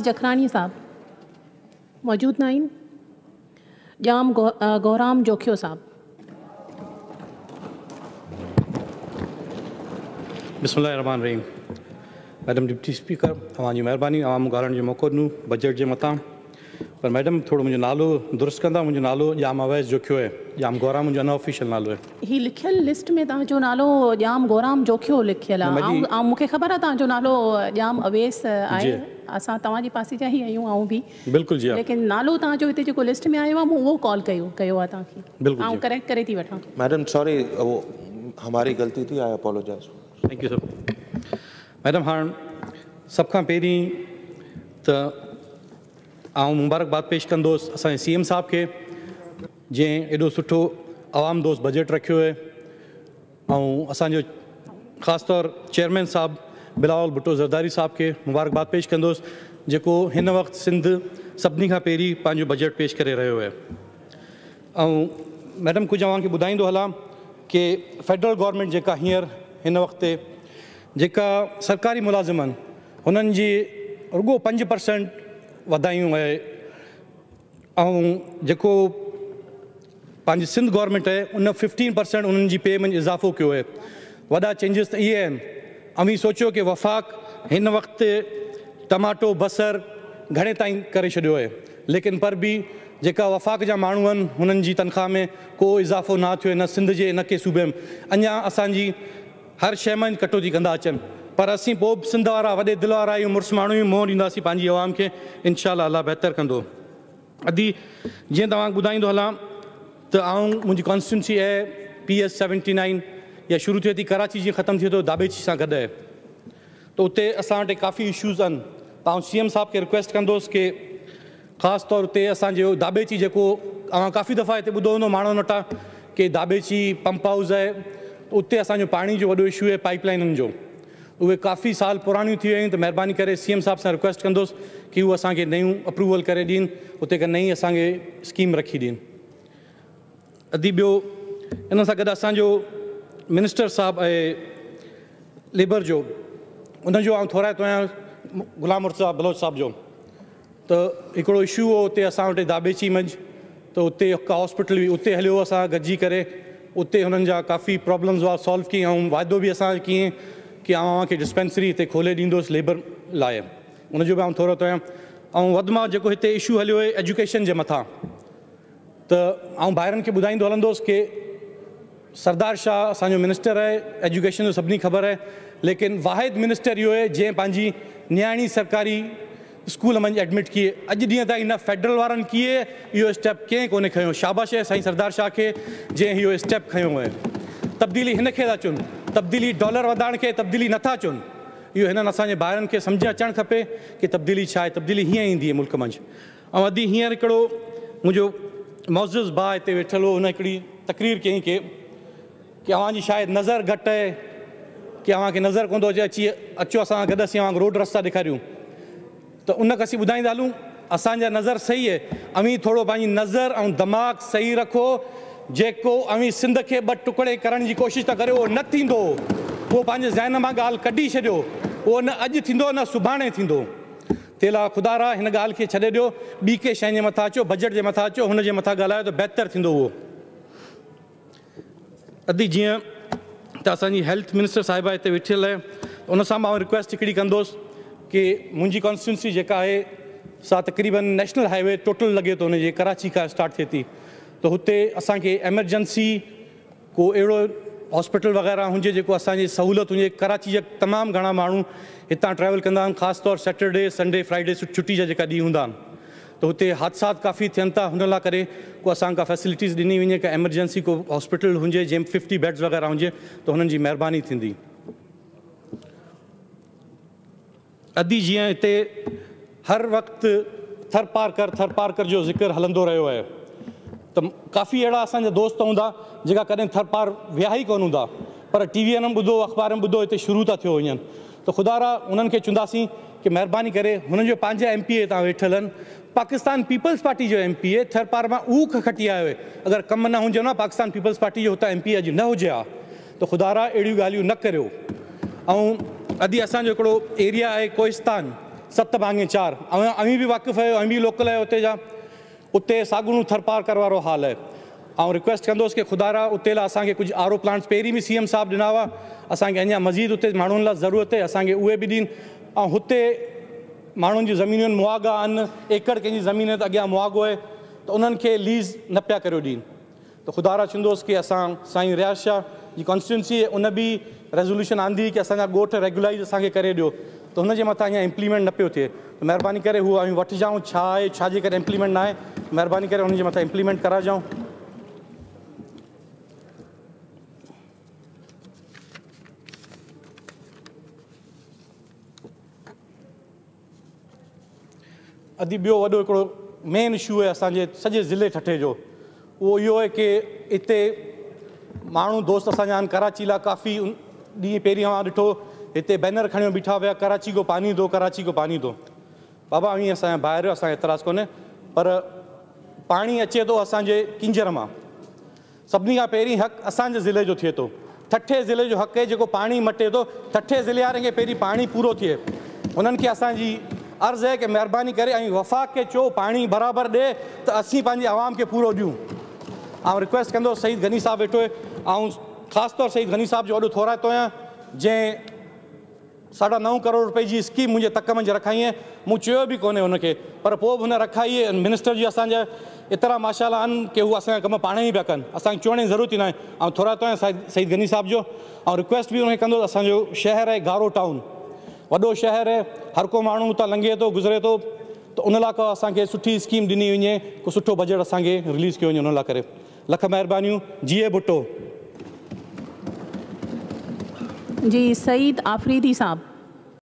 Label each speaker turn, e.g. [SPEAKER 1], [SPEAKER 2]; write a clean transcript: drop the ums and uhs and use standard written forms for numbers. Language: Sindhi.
[SPEAKER 1] جکراڻي صاحب موجود نه آهن. ڄام گورام جوکيو صاحب.
[SPEAKER 2] بسم الله الرحمن الرحيم. ميڊم ڊپٽي اسپيڪر، اوهان جي مهرباني، اوهان مون ڳالهائڻ جو موقعو ڏنو بجيٽ جي مٿان. پر ميڊم، ٿورو منهنجو نالو درست ڪندا. منهنجو نالو ڄام اويس جوکيو آهي، ڄام گورام منهنجو ان آفيشل نالو آهي.
[SPEAKER 1] هي لکيل لسٽ ۾ توهان جو نالو ڄام گورام جوکيو لکيل آهي. آئون مون کي خبر آهي توهان جو نالو ڄام اويس آهي. اسان توهان جي پاسي جا ئي آهيون آئون به.
[SPEAKER 2] بلڪل جي.
[SPEAKER 1] ليڪن نالو توهان جو هتي جيڪو لسٽ ۾ آيو آهي، مون اهو ڪال ڪيو آهي توهان کي.
[SPEAKER 2] بلڪل.
[SPEAKER 1] آئون ڪريڪٽ ڪري ٿي وٺان.
[SPEAKER 3] ميڊم سوري، اهو هماري غلطي ٿي، I apologise.
[SPEAKER 2] Thank you sir. Madam, هاڻ سڀ کان پهرين ته آئون مبارڪباد پيش ڪندوس اسان جي سي ايم صاحب کي، جنهن ايڏو سٺو عوام دوست بجيٽ رکيو آهي، ۽ اسان جو خاص طور چيئرمين صاحب بلاول ڀٽو زرداري صاحب کي مبارڪباد پيش ڪندوس، جيڪو هن وقت سنڌ سڀني کان پهرين پنهنجو بجيٽ پيش ڪري رهيو آهي. ۽ ميڊم، ڪجهه اوهان کي ٻڌائيندو هلان ڪه فيڊرل گورنمينٽ جيڪا هينئر هن وقت جيڪا سرڪاري ملازم آهن، هنن جي رڳو 5% وڌايون آهي، ۽ جيڪو پنهنجي سنڌ گورنمينٽ آهي، ان 15% انهن جي پي ۾ اضافو ڪيو آهي. وڏا چينجز ته اهي آهن. اوهين سوچيو ڪه وفاق هن وقت ٽماٽو، بصر گهڻي تائين ڪري ڇڏيو آهي، ليڪن پر به جيڪا وفاق جا ماڻهو آهن، هنن جي تنخواهه ۾ ڪو اضافو نه ٿيو، نه سنڌ جي نه ڪنهن صوبي ۾. اڃا اسان جي هر شيءِ ۾ ڪٽوتي ڪندا اچن، پر اسين پوءِ به سنڌ وارا وڏي دل وارا آهيون، مڙس ماڻهو آهيون، منهن ڏينداسين پنهنجي عوام کي، انشا الله بهتر ڪندو. ادي، جيئن توهان ٻڌائيندو هلان ته آئون منهنجي ڪانسٽيٽوئنسي آهي پي ايس 79، يا شروع ٿئي ٿي ڪراچي جيئن ختم ٿئي ٿو داٻيچي سان گڏ آهي، ته اتي اسان وٽ ڪافي اشوز آهن. ته آئون سي ايم صاحب کي رڪويسٽ ڪندوس ڪه خاص طور تي اسانجو داٻيچي، جيڪو اوهان ڪافي دفعا هتي ٻڌو هوندو ماڻهن وٽان ڪه داٻيچي پمپ هائوس آهي، اتي اسانجو پاڻي جو وڏو اشو آهي، پائپ لائنن جو. اهي ڪافي سال پراڻيون ٿي ويون آهن، ته مهرباني ڪري سي ايم صاحب سان رڪويسٽ ڪندوس ڪه هو اسان کي نيون اپروول ڪري ڏين، اتي هڪ نئين اسان کي اسڪيم رکي ڏين. ادي، ٻيو ان سان گڏ اسانجو منسٽر صاحب آهي ليبر جو، ان جو آئون ٿورائتو آهيان، غلام مرتضيٰ بلوچ صاحب جو. ته هڪڙو اشو هو اتي اسان وٽ داٻيچي منجهه، ته اتي هڪ هاسپيٽل هئي، اتي هليو اسان گڏجي ڪري، اتي هنن جا ڪافي پرابلمز هئا، سالو ڪيئي، ۽ واعدو به اسان ڪيئن ڪه آئون اوهان کي ڊسپينسري هتي کولي ڏيندس ليبر لاءِ، ان جو به آئون ٿورائتو آهيان. ۽ وڌ مان جيڪو هتي اشو هليو آهي ايجوڪيشن جي مٿان، ته آئون ڀائرن کي ٻڌائيندو هلندوس ڪه سردار شاهه اسانجو منسٽر آهي ايجوڪيشن جو، سڀني خبر آهي، ليڪن واحد منسٽر اهو آهي جنهن پنهنجي نياڻي سرڪاري اسڪول منجهه ايڊمٽ ڪئي. اڄ ڏينهن تائين نه فيڊرل وارن ڪئي، اهو اسٽيپ ڪنهن ڪونهي کنيو. شاباش آهي سائين سردار شاهه کي، جنهن اهو اسٽيپ کنيو آهي. تبديلي هن کي ٿا چون، تبديلي ڊالر وڌائڻ کي تبديلي نٿا چون. اهو هنن اسان جي ڀائرن کي سمجهه اچڻ کپي ڪه تبديلي ڇا آهي، تبديلي هيئن ايندي آهي ملڪ منجهه. ۽ ادي، هينئر هڪڙو منهنجو معزز ڀاءُ هتي ويٺل هو، هن هڪڙي تقرير ڪيئين ڪه اوهان جي شايد نظر گهٽ آهي، ڪه اوهان کي نظر ڪونه ٿو اچي، اچي اچو اسان سان گڏ، اسين اوهان کي روڊ رستا ڏيکاريون. ته ان کي اسين ٻڌائيندا هلون، اسان جا نظر صحيح آهي، اوهين ٿورو پنهنجي نظر ۽ دماغ صحيح رکو. جيڪو اوهين سنڌ کي ٻه ٽڪڙي ڪرڻ جي ڪوشش ٿا ڪريو، اهو نه ٿيندو. اهو پنهنجي ذهن مان ڳالهه ڪڍي ڇڏيو، اهو نه اڄ ٿيندو نه سڀاڻي ٿيندو. تي لاءِ خدا را هن ڳالهه کي ڇڏي ڏيو، ٻي ڪنهن شيءِ جي مٿان اچو، بجيٽ جي مٿان اچو، هن جي مٿان ڳالهايو ته بهتر ٿيندو اهو. ادي، جيئن ته اسان جي هيلٿ منسٽر صاحبه هتي ويٺل آهي، ان سان مان رڪويسٽ هڪڙي ڪندوس ڪه منهنجي ڪانسٽيٽوئنسي جيڪا آهي، سا تقريبن نيشنل هاءِ وي ٽوٽل لڳي ٿو، هن جي ڪراچي کان اسٽارٽ ٿئي ٿي، ته هتي اسان کي ايمرجنسي ڪو اهڙو هاسپيٽل وغيره هجي جيڪو اسان جي سهوليت هجي. ڪراچي جا تمام گهڻا ماڻهو هتان ٽريول ڪندا آهن، خاص طور سيٽرڊي، سنڊي، فرائيڊي ڇٽي جا جيڪا ڏينهن هوندا آهن، ته هتي حادثات ڪافي ٿين ٿا. هن لاءِ ڪري ڪو اسان کان فيسلٽيز ڏني وڃي، ڪا ايمرجنسي ڪو هاسپيٽل هجي جنهن ۾ 50 بيڊز وغيره هجي، ته هنن جي مهرباني ٿيندي. ادي، جيئن هتي هر وقت ٿر پارڪر، ٿر پارڪر جو ذڪر هلندو رهيو آهي، ته ڪافي اهڙا اسان جا دوست هوندا جيڪا ڪڏهن ٿر پار ويا ئي ڪونه هوندا، پر ٽي ويءَ ۾ ٻڌو، اخبار ۾ ٻڌو، هتي شروع ٿا ٿيو وڃن. ته خدا را انهن کي چونداسين ڪه مهرباني ڪري هنن جو پنهنجا ايم پي اي هتان ويٺل آهن، پاڪستان پيپلز پارٽي جو ايم پي اي ٿر پار مان اوک کٽي آيو آهي. اگر ڪم نه هجي نه، پاڪستان پيپلز پارٽي جو هتان ايم پي اڄ نه هجي ها. ته خدا را اهڙيون ڳالهيون نه ڪريو. ۽ ادي، اسان جو هڪڙو ايريا آهي ڪوهستان، 7 ڀاڱي 4. اوهين به واقف آهيو، اوهين به لوڪل آهيو اتي جا. اتي ساڳڻو ٿرپارڪر وارو حال آهي. آئون رڪويسٽ ڪندوس ڪه خدارا اتي لاءِ اسان کي ڪجهه آر او پلانٽس پهرين به سي ايم صاحب ڏنا هئا، اسان کي اڃا مزيد اتي ماڻهن لاءِ ضرورت آهي، اسان کي اهي به ڏين. ۽ هتي ماڻهن جون زمينون مهاڳا آهن، ايڪڙ ڪنهن جي زمين ته اڳيان مهاڳو آهي ته انهن کي ليز نه پيا ڪريو ڏين. ته خدارا چوندوس ڪه اسان سائين رياض شاهه جي ڪانسٽيٽوئنسي ان به ريزوليوشن آندي ڪه اسان جا ڳوٺ ريگولائيز اسان کي ڪري ڏيو، ته هن جي مٿان اڃا امپليمينٽ نه پيو ٿئي. ته مهرباني ڪري هو اوهين وٺجائون ڇا آهي، ڇا جي ڪري امپليمينٽ نه آهي، مهرباني ڪري هن جي مٿان امپليمينٽ ڪرائجائون. ادي ٻيو وڏو هڪڙو مين اشو آهي اسان جي سڄي ضلعي ٺٽي جو، اهو اهو آهي ڪه هتي ماڻهو دوست اسان جا آهن ڪراچي لاءِ ڪافي ڏينهن پهرين اوهان ڏٺو هتي بينر کڻيو بيٺا هئا ڪراچي ڪو پاني دو، ڪراچي ڪو پاني دو. بابا اوهين اسان جا ٻاهر آهيو، اسان کي اعتراض ڪونهي، پر پاڻي اچي ٿو اسان جي ڪينجهر مان. سڀني کان پهرين حق اسان جي ضلعي جو ٿئي ٿو، ٺٽي ضلعي جو حق آهي جيڪو پاڻي مٽي ٿو. ٺٽي ضلعي وارن کي پهرين پاڻي پورو ٿئي، هنن کي اسان جي عرض آهي ڪه مهرباني ڪري ۽ وفاق کي چئو پاڻي برابر ڏئي ته اسين پنهنجي عوام کي پورو ڏيون. آئون رڪويسٽ ڪندو سعيد غني صاحب ويٺو آهي، آئون خاص طور سعيد غني صاحب جو وڏو ٿورائتو آهيان جنهن 9.5 ڪروڙ رپئي جي اسڪيم منهنجي تڪ منجهه رکائي آهي. مون چيو به ڪونهي هن کي، پر پوءِ به هن رکائي آهي. منسٽر جي اسان جا ايترا ماشا آهن ڪه هو اسان جا ڪم پاڻ ئي پيا ڪن، اسان کي چوڻ جي ضرورت ئي نه آهي. آئون ٿورائتو آهيان سعيد غني صاحب جو. ۽ رڪويسٽ به هن کي ڪندو، اسان جو شهر آهي گارو ٽائون، وڏو شهر آهي، هر ڪو ماڻهو هتان لنگهي ٿو گذري ٿو، ته ان لاءِ ڪو اسان کي سٺي اسڪيم ڏني وڃي، ڪو سٺو بجيٽ اسان کي رليز ڪيو وڃي ان لاءِ ڪري. لک مهربانيون. جيئي ڀٽو.
[SPEAKER 1] جي سعيد آفريدي صاحب.